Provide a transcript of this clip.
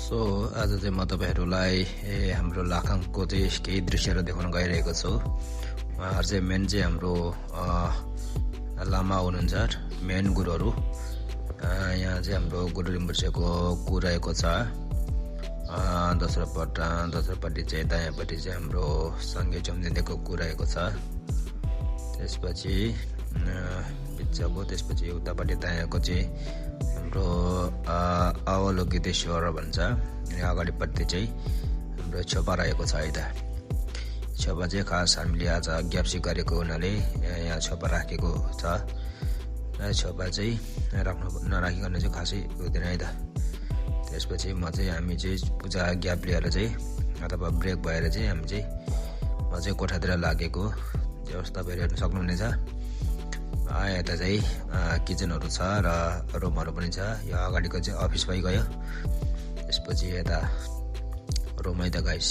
So आज चाहिँ म तपाईहरुलाई हाम्रो लाखाङको चाहिँ केही दृश्यहरु देखाउन गइरहेको छु। उहाँहरु चाहिँ मेन चाहिँ हाम्रो लामा हुनुहुन्छ, मेन गुरुहरु। यहाँ चाहिँ हाम्रो गुरु रिम्पोछेको कुरहेको छ। दोस्रोपट्टि चाहिँ दायाँपट्टि चाहिँ हाम्रो सङ्गे चम्देको कुरहेको छ। त्यसपछि बिचको त्यसपछि उतापट्टि दायाँको चाहिँ हाम्रो अवलोकितेश्वर भन्छ। अनि अगाडिपट्टि चाहिँ हाम्रो छोपा रहेको छ है त। छोपा चाहिँ खास हामीले आज ग्याप्सी गरेको हुनाले यहाँ छोपा राखेको छ। र छोपा चाहिँ नराखिकन चाहिँ खासै हुँदैन है त। त्यसपछि हामी चाहिँ पूजा ग्याप लिएर चाहिँ अथवा ब्रेक भएर चाहिँ हामी चाहिँ म चाहिँ कोठातिर लागेको जस्तो तपाईहरु हेर्न सक्नुहुनेछ। यता चाहिँ किचनहरु छ र रुमहरु पनि छ। यो अगाडिको चाहिँ अफिस भइगयो। त्यसपछि यता रुम है त गाइस।